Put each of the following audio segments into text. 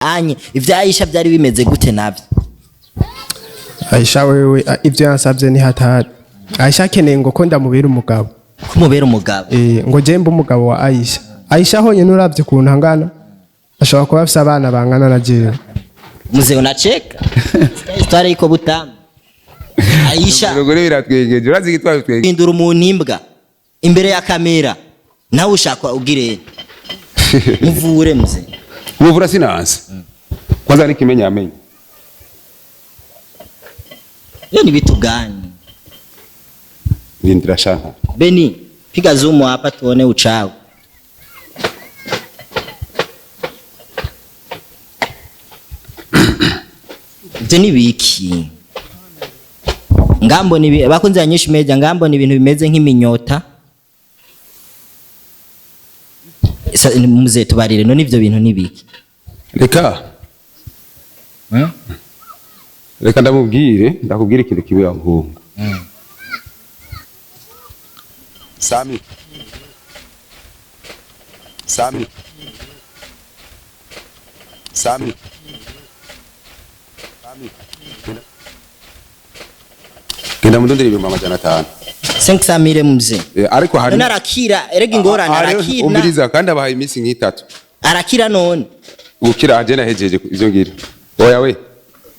Anye ivya Aisha byari bimeze gute navyo? Aisha wewe ivyo yansavye ni hatari. Aisha akeneye ngo ko ndamubera umugabo. Kumubera umugabo? Ngo je mbe umugabo wa Aisha. Aisha honyene uravye ukuntu angana, ashobora kuba afise abana bangana na jewe. Mzee unacheka. Histoire iko butamu. Aisha Urugore biratwengeje, urazi igitwa bitwengeje. hindura umuntu imbwa imbere ya kamera, nawe ushaka ugire muvure mzee. Muvura sinanse. Kwanza nikimenya amenye. Hiyo ni vitu gani? Ndindira shanka. Beni, piga zoom hapa tuone uchawi. Ivyo ni biki? Ngambo ni bakunze ya Media, ngambo ni ibintu bimeze nk'iminyota. Muze tubarire none ivyo bintu ni biki? Reka. Reka ndamubwire, ndakubwire ikintu kimwe nkunga. Sami. Sami. Sami. Sami. Genda mundondere 500,000. 500 mille mzee. Ariko hari None arakira, erega ingorane arakira. Umviriza kandi abahaye iminsi nk'itatu. Arakira none. Gukira aje nahejeje ivyo ngira. Oya we.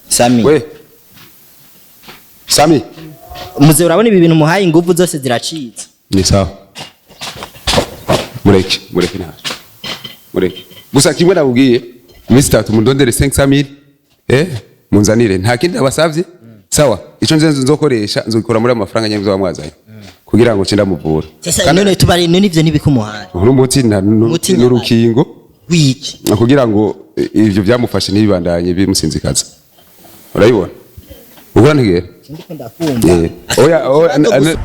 Sami. We. Sami. Mzee urabona ibi bintu muhaye inguvu zose ziracitse. Ni sawa. Mureke, mureke ntacho. Mureke. Gusa kimwe nabubwiye, iminsi itatu mundondere 500,000. Munzanire. Nta kindi abasavye? Sawa. Ico nze nzokoresha nzokora muri amafaranga nyene muzaba mwazanye. Kugira ngo nce ndamuvura. Sasa none tubari none ivyo ntibikumuhaye. Uno muti Umuti n'urukingo Wiki. kugira ngo ivyo byamufashe ntibibandanye bimusinzikaza. Urayibona? Ukora ntigera? Ndiko ndakumva. Oya, oya,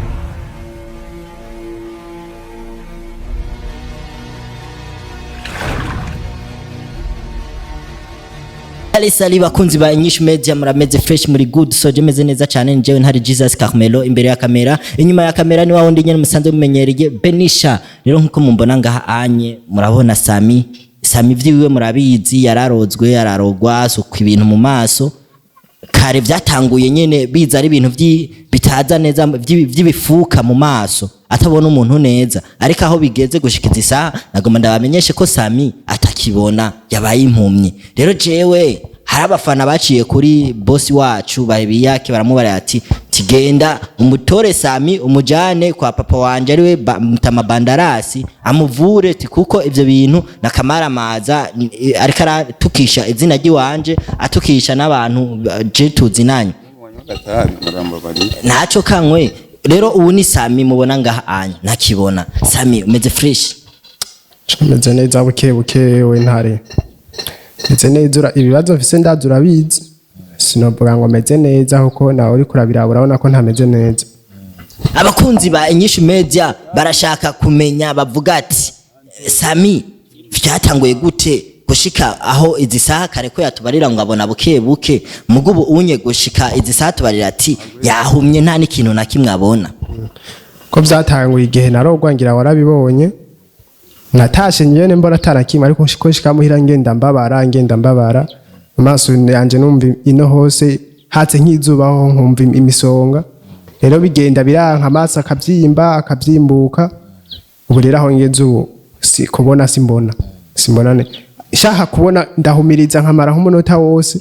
Ale sali bakunzi ba English Media, murameze fresh, muri good, so je meze neza cyane. Njyewe ntari Jesus Carmelo imbere ya kamera, inyuma ya kamera ni wa wundi nyene musanzwe mumenyereye Benisha. Rero nkuko mumbona ngaha anye murabona Sami. Sami vyiwiwe murabizi, yararozwe yararogwa asuka ibintu mu maso. Kare vyatanguye nyene biza ari ibintu bitaza neza vy'ibifuka mu maso atabona umuntu neza, ariko aho bigeze gushikiza isaha nagomba ndabamenyeshe ko Sami atakibona, yabaye impumyi. Rero jewe hari abafana baciye kuri boss wacu babiyake baramubara ati tigenda umutore Sami umujane kwa papa wanje ariwe Mutama Bandarasi amuvure, ti kuko ivyo bintu na kamaramaza ariko aratukisha izina ry'iwanje, atukisha n'abantu je tuzinanye ntaco kankwe. Rero ubu ni Sami mubona ngaha anya ntakibona. Sami umeze fresh? Meze neza buke buke we ntare. Meze neza, ibibazo mfise ndazi urabizi. Sinovuga ngo meze neza kuko nawe uriko urabiraba urabona ko ntameze neza. Abakunzi ba Inyishu Media barashaka kumenya, bavuga ati Sami vyatanguye gute gushika aho izi saha? Kare ko yatubarira ngo abona buke buke, mugubu unye gushika izi saha tubarira ati yahumye nta n'ikintu na kimwe abona. Ko vyatanguye igihe narogwa ngira warabibonye. Natashe nyene mbona atarakimwe, ariko ko nshika muhira ngenda mbabara, ngenda mbabara. Mu maso yanje numva ino hose hatse nk'izuba, ho nkumva imisonga. Rero bigenda biranka, amaso akavyimba akavyimbuka. Ubu rero aho ngeze ubu si kubona, simbona, simbona ne. Nshaka kubona ndahumiriza nkamara nk'umunota wose,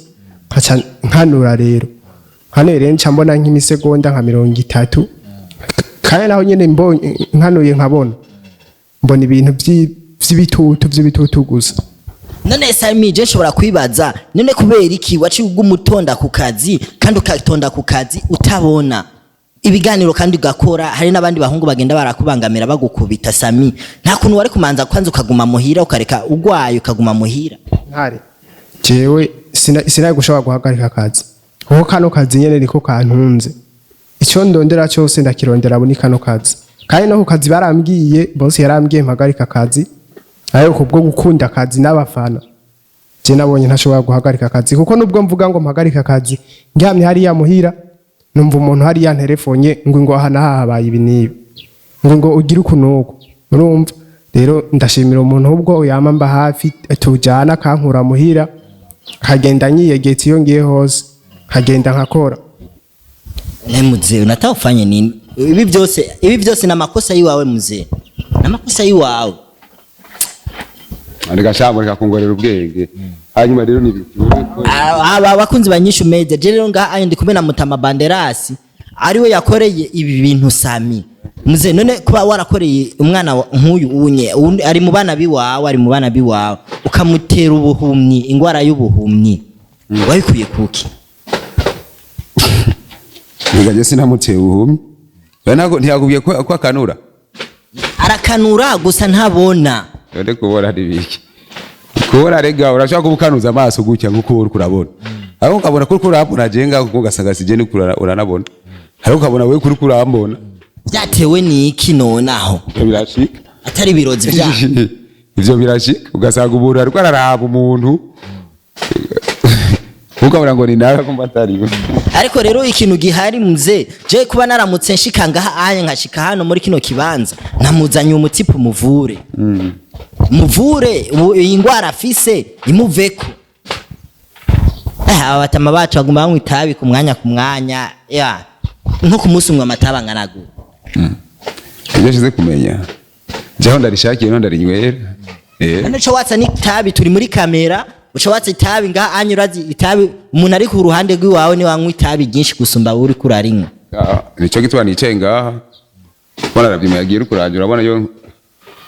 nkaca nkanura. Rero nkanuye rero nca mbona nk'imisegonda nka 30, kandi naho nyene mbonye nkanuye nkabona mbona ibintu vy'ibitutu vy'ibitutu gusa. None Sami, je nshobora kwibaza none kubera iki waciye ugumutonda ku kazi, kandi ukatonda ku kazi utabona ibiganiro kandi ugakora, hari n'abandi bahungu bagenda barakubangamira bagukubita. Sami, nta kuntu wari kumanza kwanza ukaguma muhira, ukareka ugwaye ukaguma muhira? Ntare jewe sinari gushobora guhagarika akazi, kuko kano kazi nyene niko kantunze. Ico ndondera cose ndakirondera muri kano kazi, kandi no ku kazi barambwiye, boss yarambwiye mpagarika akazi, ariko kubwo gukunda akazi n'abafana je nabonye ntashobora guhagarika akazi. Kuko nubwo mvuga ngo mpagarika akazi, ndyamye hariya muhira numva umuntu hariya nterefonye ngo ngo aha naha habaye ibi n'ibi, ngo ngo ugire uku n'uku. Urumva rero ndashimira umuntu ubwo yama mba hafi tujana akankura muhira. Nkagenda nyiyegetse iyo ngiye hose, nkagenda nkakora. Ne mzee, unataka ufanye nini? Ibi byose, ibi byose na makosa yiwawe mzee, na makosa yiwawe. Reka shambo, reka kungorera ubwenge. Hanyuma rero ni ibiki? Aba abakunzi ba Nyishu Media, je rero ngaha anye ndi kumwe na Mutama Banderasi, ariwe yakoreye ibi bintu Sami. Mzee, none kuba warakoreye umwana nk'uyu unye ari mu bana biwawe, ari mu bana biwawe, ukamutera ubuhumyi, ingwara y'ubuhumyi, wabikuye kuki? Reka je sinamuteye ubuhumyi. We ntabwo ntiyakubwiye ko akanura? Arakanura gusa ntabona. None kubona ni biki? Kubona rega urashobora kuba ukanuza amaso gutya nkuko uriko urabona, ariko ukabona ko uriko urambona je ngaho, kuko ugasanga sije niko uranabona, ariko ukabona wewe kuriko urambona. Byatewe n'iki nonaho? Ivyo birashika. Atari ibirozi bya Ivyo birashika, ugasanga umuntu ariko araraba umuntu, ukabona ngo ni nawe kumva atari we. Ariko rero ikintu gihari mzee, je kuba naramutse nshika ngaha anye, nkashika hano muri kino kibanza, namuzanye umutipe muvure, muvure iyi ngwara afise imuveko. Aba batama bacu baguma banywa itabi ku mwanya ku mwanya, ya nko ku munsi umwe amataba angana gute? Ibyo ashize kumenya jaho ndarishakiye no ndarinywera. None uca watsa n'itabi, turi muri kamera, uca watsa itabi ngaha anye, urazi itabi umuntu ari ku ruhande rw'iwawe niwe anywa itabi ryinshi gusumba wowe uriko urarinywa. Ah, nico gituma nicaye ngaha mbona arabyima yagiye uri kurangira, urabona yo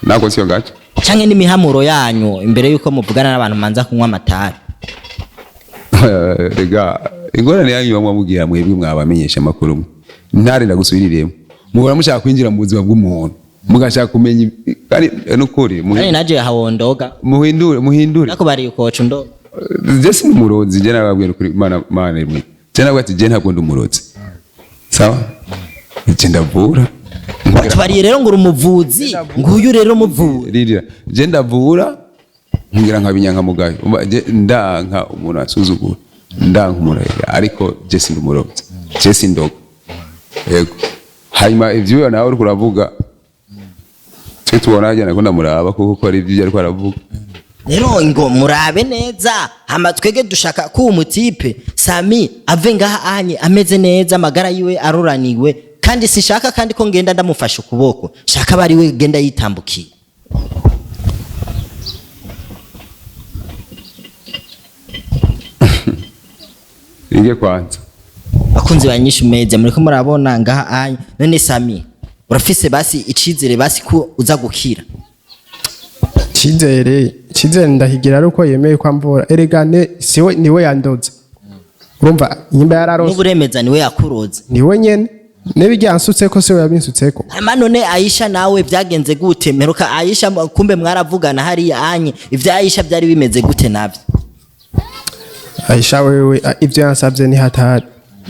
nako siyo gace. Canke n'imihamuro yanyu imbere yuko muvugana n'abantu manza kunywa amatabi? Rega ingorane yanyu bamwe mubwira mwebwe mwabamenyesha amakuru mwe ntare ndagusubiriremo, muhora mushaka kwinjira mu buzima bw'umuntu, mugashaka kumenya kandi nukuri Kandi naje hawondoga. Muhindure, muhindure. Nakubariye ukoca undoga. Je si umurozi, je nababwira kuri mana mana imwe, je nabwo ati je ntabwo ndi umurozi, sawa, je ndavura. Tubariye rero ngo uri umuvuzi, nguyu rero umuvuzi. Ririra, je ndavura ngira nkabinyankamugayo. Umva, je ndanka umuntu asuzugura, ndanka umuntu, ariko je sindi umurozi, je sindoga. Yego, hanyuma ivyo nawe uriko uravuga, twe tubona hajya nako ndamuraba kuko ko ari ivyo ariko aravuga. Rero ngo murabe neza, hama twege dushaka ko uwo mutipe Sami ave ngaha anye ameze neza, amagara yiwe aroraniwe, kandi sishaka kandi ko ngenda ndamufashe ukuboko, shaka bari we genda yitambukiye. Inge kwanza. Bakunzi ba Nyishu Media, muriko murabona ngaha anye. None Sami, urafise basi icizere basi ko uza gukira? Icizere ndahigira ari uko yemeye ko amvura. Erega ne siwe, niwe yandoze, urumva nyimba yararose. N'uburemeza niwe yakuroze? Niwe nyene, n'ibijya yansutseko siwe yabinsutseko. Hama none Aisha nawe byagenze gute? Mperuka Aisha kumbe mwaravugana hariya anye, ivya Aisha byari bimeze gute navyo? Aisha wewe, ivyo yansavye ni hatari.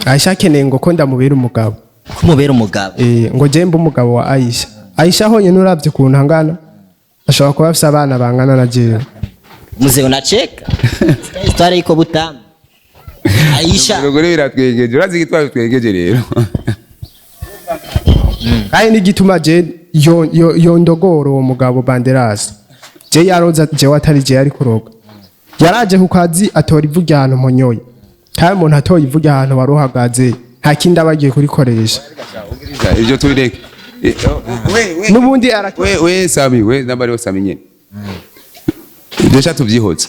Aisha akeneye ngo ko ndamubera umugabo. Kumubera umugabo? Ngo je mbe umugabo wa Aisha. Aisha honyene uravye ukuntu angana, ashobora kuba afise abana bangana na jewe. Mzee unacheka. Histoire iko butamu. Aisha Urugore biratwengeje, urazi igitwa bitwengeje rero. Kandi n'igituma je yondogora uwo mugabo Banderas, je yaroza jewe atari je yari kuroga. Yaraje ku kazi atora ivu ry'ahantu mponyoye, kandi umuntu atoye ivu ry'ahantu wari uhagaze nta kindi aba agiye kurikoresha. Ivyo tubireke. N'ubundi We Sami, we namba ariwe Sami nyene. Ibyo sha tuvyihoze,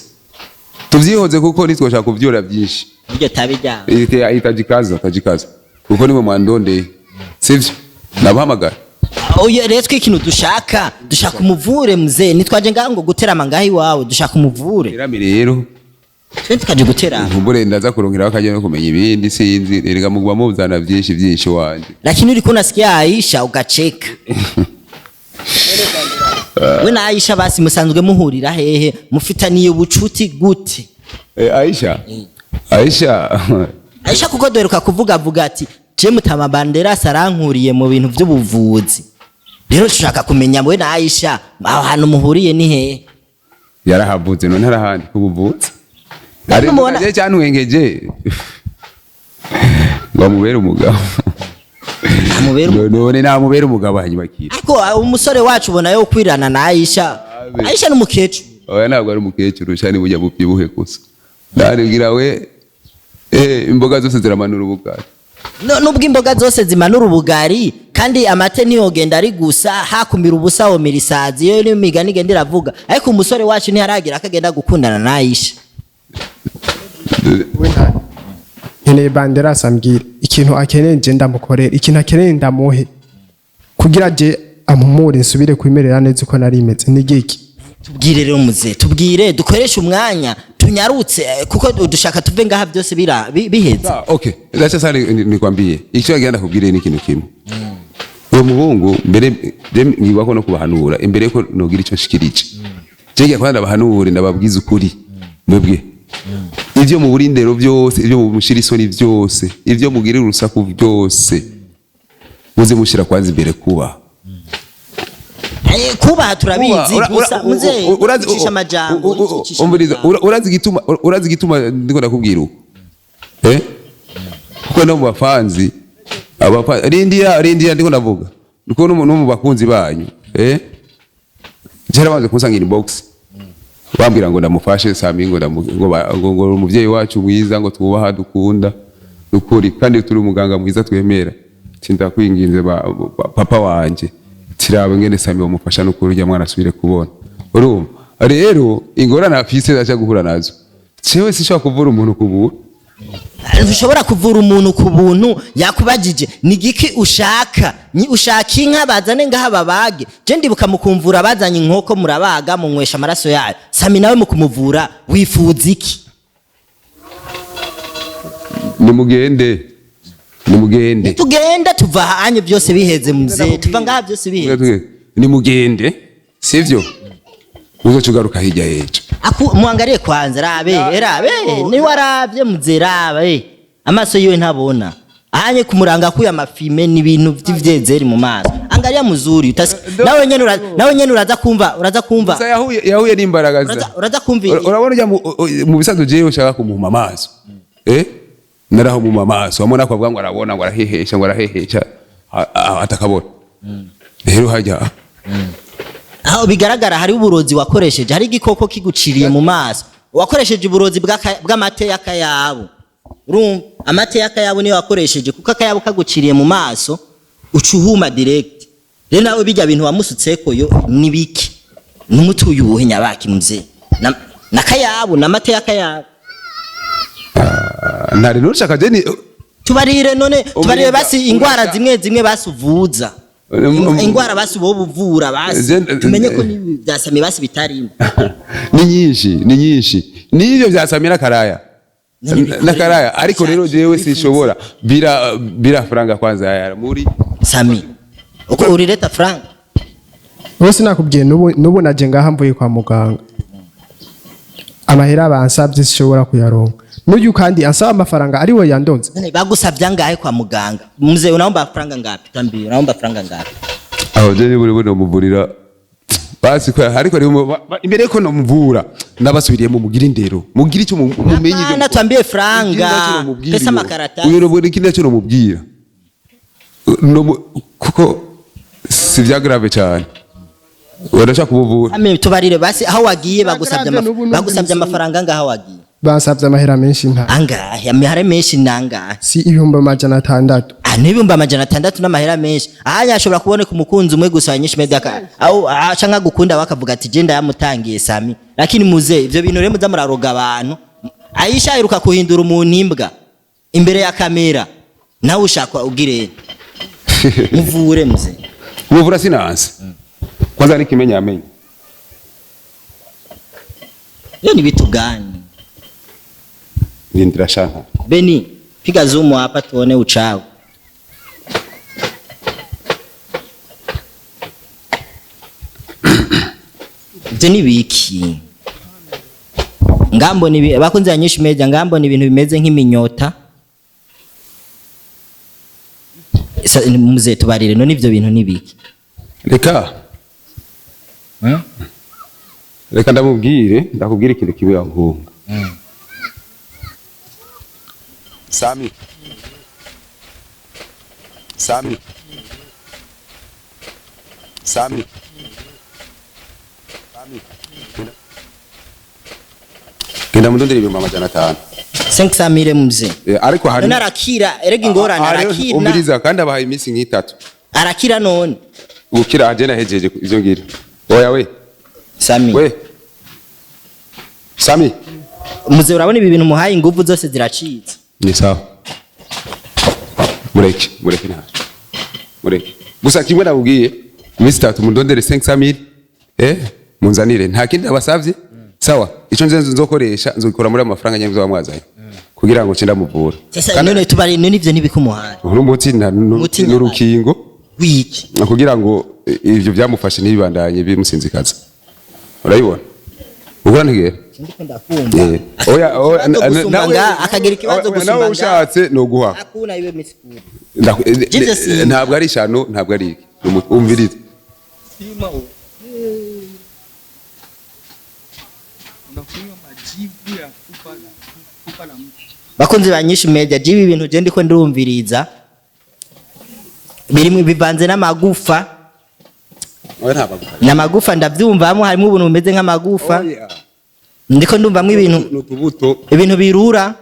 tuvyihoze kuko nitwoshaka kuvyura byinshi. Iryo tabi ryawe. Itajikaza, tajikaza kuko niwe mwandondeye, sivyo? Nabahamagara. Oya, rero twe ikintu dushaka, dushaka umuvure mzee, nitwaje ngaho ngo guterama ngaho iwawe, dushaka umuvure. Terame rero. Twe tukaje guterama. Nkumbure ndaza kurongera akajya no kumenya ibindi, sinzi erega muguma muzana byinshi byinshi wanje. Lakini ulikuwa unasikia Aisha ukacheka. We na Aisha basi musanzwe muhurira hehe, mufitaniye ubucuti gute? Aisha, Aisha. Aisha kuko duheruka kuvuga avuga ati je Mutama Banderas arankuriye mu bintu by'ubuvuzi. Rero dushaka kumenya we na Aisha aho hantu muhuriye ni hehe? Yarahavuze none arahandi kubuvuzi. None Ariko mubona- je cyanwengeje ngo amubere umugabo. Amubere umugabo. None namubere umugabo hanyuma akira. Ariko umusore wacu ubona yo kwirana na Aisha. Abe. Aisha ni umukecuru. Oya, ntabwo ari umukecuru, sha ni burya bubyibuhe gusa. Ndaribwira we, imboga zose ziramanura ubugari. No, nubwo imboga zose zimanura ubugari, kandi amate ntiyogenda ari gusa, hakumira ubusa womira isazi. Iyo niyo migani igenda iravuga. Ariko umusore wacu ntiharagira akagenda gukundana na Aisha. We nkeneye Banderas ambwira ikintu akeneye, je ndamukorera ikintu akeneye, ndamuhe kugira je ampumure, nsubire kwimerera neza uko nari meze. Ni giki? Tubwire rero muze, tubwire, dukoreshe umwanya, tunyarutse, kuko dushaka tuve ngaha byose biheze. Ah, okay, acha sasa nikwambie icyo agenda kubwire ni ikintu kimwe. Uwo muhungu mbere je ngibako no kubahanura imbere ko nogira icyo nshikirije. Je ngiye kwanza ndabahanure, ndababwiza ukuri. Mwebwe ivyo mu burindero byose, ivyo mushira isoni byose, ivyo mugirira urusaku byose, muze mushira kwanza imbere kuba Kubaha turabizi, gusa muze ucisha amajambo, ucisha Umviriza, amajambo. Urazi igituma ndiko ndakubwira uko, kuko no mu bafanzi rindiya rindiya, ndiko ndavuga kuko no mu bakunzi banyu, jera kunsanga inbox bambwira ngo ndamufashe Sami, ngo ngo ngo umuvyeyi wacu mwiza, ngo twubaha, dukunda nukuri, kandi turi umuganga mwiza twemera. Tindakwinginze papa wanje, tirabe ngene Sami bamufasha nukuri, urya mwana asubire kubona. Urumva rero ingorane afise aja guhura nazo, jewe sinshobora kuvura umuntu kubura. Ntushobora kuvura umuntu ku buntu. Yakubagije ni giki ushaka? Ni ushaka inka bazane ngaha babage? Je ndibuka mu kumvura bazanye inkoko, murabaga, munywesha amaraso yayo. Sami nawe mu kumuvura wifuza iki? Nimugende, nimugende. Tugenda tuva ahanye byose biheze muze, tuva ngaha byose biheze. Nimugende, sivyo? Uzoca ugaruka hirya y'ejo. Aku muangalie kwanza, rabe rabe, ni waravye muze, rabe amaso yiwe ntabona ahanye kumuranga akuye amafime n'ibintu vy'ivyezeri mu maso. Angalia muzuri utasi, nawe nyene uraza kumva, uraza kumva. Gusa yahuye n'imbaraga za Uraza kumva. Urabona ujya mu bisanzwe, jewe ushaka kumuhuma amaso, narahumuma amaso amwe nako ngo arabona, ngo arahehesha, ngo arahehesha, atakabona rero hajya. Aho bigaragara hari uburozi wakoresheje, hari igikoko kiguciriye mu maso. Wakoresheje uburozi bw'amate y'akayabu. Urumva, amate y'akayabu niyo wakoresheje, kuko akayabu kaguciriye mu maso uca uhuma direct. Rero nawe bijya bintu wamusutseko yo nibiki? N'umuti uyuhe nyabaki mzee? Na kayabu n'amate y'akayabu. Ntari nushaka je ni Tubarire none, tubarire basi ingwara zimwe zimwe basuvuza, ingwara basi wowe uvura basi, tumenye ko n'ibi bya Sami basi bitarimo. Ni nyinshi, ni nyinshi, nivyo vya Samira Karaya None bikore- na Karaya. Ariko rero jewe sinshobora bila franga kwanza ya muri Sami, uko urileta frank? Bose nakubwiye, n'ubu naje ngaha mvuye kwa muganga, amahera bansabye sinshobora kuyaronka n'uyu kandi ansaba amafaranga ari we yandonze. None bagusabye angahe kwa muganga? Mzee, unaomba franga ngapi? Tambie, unaomba franga ngapi? Aho je buri buno muvurira basi ko ariko rero imbere yuko nomuvura ndabasubiriyemo, mugira indero, mugira icyo mumenye ibyo Hapana, mukora. tuambie franga. Ikindi nacyo nomubwira Pesa iyo. makaratasi. Uyu nubwo ikindi nacyo nomubwira, kuko si vya grave cyane, urashaka kubuvura. Ame tubarire basi aho wagiye bagusabye Grave, n'ubu bagusabye amafaranga angahe aho wagiye? Bansabye amahera menshi nta Angahe? Amahera menshi ni angahe? Si 600,000? Ah, n'600,000 n'amahera menshi. Ahanya ashobora kuboneka umukunzi umwe gusa wa Nyinshi Media au aca nkagukunda bakavuga ati je ndayamutangiye Sami. Lakini muze, ivyo bintu rero muza muraroga abantu. Aisha aheruka kuhindura umuntu imbwa imbere ya kamera, nawe ushaka ugire muvure muze. Kumuvura sinanse kwanza nikimenya amenye. Hiyo ni vitu gani? Ndindira shanka. Beni, piga zoom hapa tuone uchawi. Ivyo ni biki? Ngambo ni bakunze ya Nyinshi Media, ngambo ni ibintu bimeze nk'iminyota. Muze tubarire none ivyo bintu ni biki? Reka ndamubwire, ndakubwire ikintu kimwe yankunga. Sami, Sami, Sami, Sami, Genda mundondere 500,000. 500 mille, mzee. Ariko hari None arakira? Erega ingorane, arakira? Umviriza, kandi abahaye iminsi nk'itatu. Arakira none? Gukira aje nahejeje ivyo ngira. Oya we. Sami. We Sami. Muze, urabona ibi bintu muhaye inguvu zose ziracitse. Ni sawa, mureke, mureke, nta mureke. Gusa kimwe nakubwiye, iminsi 3 mundondere 500,000, munzanire. Nta kindi abasavye. Sawa, ico nze nzokoresha nzokora muri ayo mafaranga nyene muzoba mwazanye kugira ngo nce ndamuvura. Sasa none tubari none ivyo ntibikumuhaye? Uno muti Umuti n'urukingo. Wiki? Kugira ngo ivyo byamufashe ntibibandanye bimusinzikaza. Urabibona ubwo ntigera. Ndiko ndakumva. Oya, oya, Ikibazo gusumba nga, akagira ikibazo oya, gusumba nawe nga. ushatse no guha. Hakuna iwe misikuru. Jesus. Ntabwo ari ishano, ntabwo ari iki. Umvirize. Sima o. Unakunywa majivu ya fupa la mtu. Bakunzi ba Nyinshi Media, jibi ibintu je ndiko ndumviriza birimwe bivanze n'amagufa. Oya, ntabwo. N'amagufa ndavyumvamo, harimo ubuntu bumeze nk'amagufa. Oya. Ndiko ndumvamwo ibintu Ni utubuto. Ibintu birura.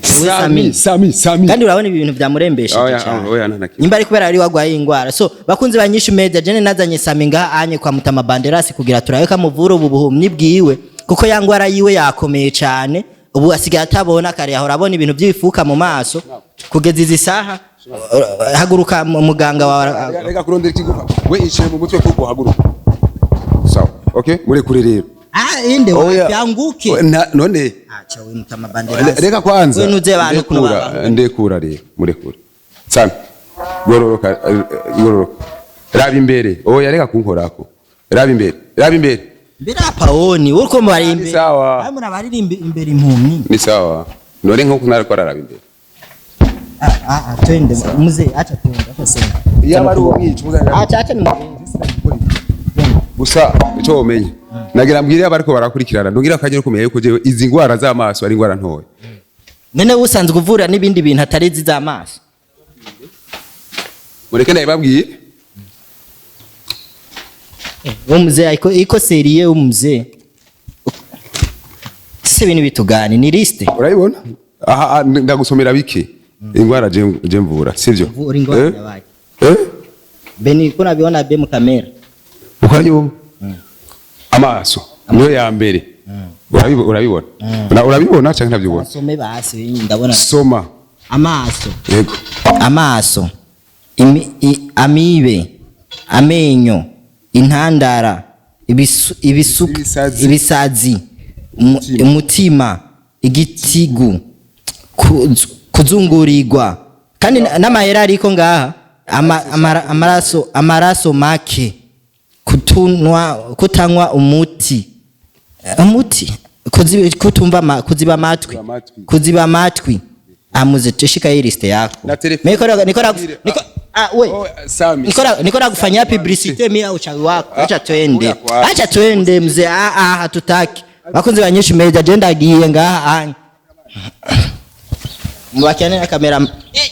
Sami, Sami, Sami. Kandi urabona ibi bintu vyamurembesheje Oya, cyane. oya, nta na kimwe. Nimba ari kubera ari wagwaye ingwara. So bakunzi ba Nyinshi Media, jene nazanye Sami ngaha anye kwa Mutama Banderasi kugira turabe kamuvura ubu buhumyi bwiwe, kuko ya ngwara yiwe yakomeye cyane. Ubu asigaye atabona, kare yahora abona ibintu by'ibifuka mu maso. Kugeza izi saha, haguruka muganga wawe. Reka kurondera ikigufa. We ishire mu mutwe kuko haguruka. Sawa, okay, murekure rero. Ah, inde? Oya. Wapi, anguke. None Acha we, Mutama Banderasi. Reka kwanza. We nuze abantu kuno Ndekura, baba. ndekura rero, murekure. Sami, gororoka, gororoka, raba imbere. Oya, reka kunkorako. Raba imbere, raba imbere. Mbere apaoni uriko mubari imbere. Sawa. Ayo murabaririmba imbere impumyi. Ni sawa, none nkuko nariko araraba imbere. Ah ah ah, twende mzee, acha twende, acha sema. Yaba ari umwica umuzanira. Acha, acha ni Gusa icyo womenya, nagira mbwire abariko barakurikirana, ntugira akanya kumenya yuko jewe izi ngwara z'amaso ari ingwara ntoya. None usanzwe uvura n'ibindi bintu atari izi z'amaso? Mureke ndabibabwiye. Uwo mzee iko sérieux, uwo mzee. Sisi ibintu bitugani ni liste. Urabibona aha, ndagusomera bike ingwara je mvura, sivyo? Uvura ingwara Eh? yabaye. Eh. Beni kuna biona be mu kamera. Ukanyumva, amaso niyo ya mbere. Urabibona? Urabibona canke ntabyubona? Asome basi, ndabona. Soma. Amaso. Yego. Amaso. Amibe, amenyo, intandara, Ibisazi. Ibisazi, umutima, igitigu, kuzungurirwa. Kandi n'amahera ariko ngaha, amaraso make, kutanywa umuti, umuti, kutumva kuziba amatwi. Kuziba amatwi. Kuziba amatwi. Amuze tushika hii liste yako. Na telefone. Niko ah, we. Oh, Sami. Niko nakufanyia publicité mimi au uchawi wako? Acha twende. Ura kwa- Acha twende mzee. Ah ah, hatutaki. Bakunzi ba Nyinshi Media, je ndagiye ngaha anya. Mbakiane na kamera. Eh.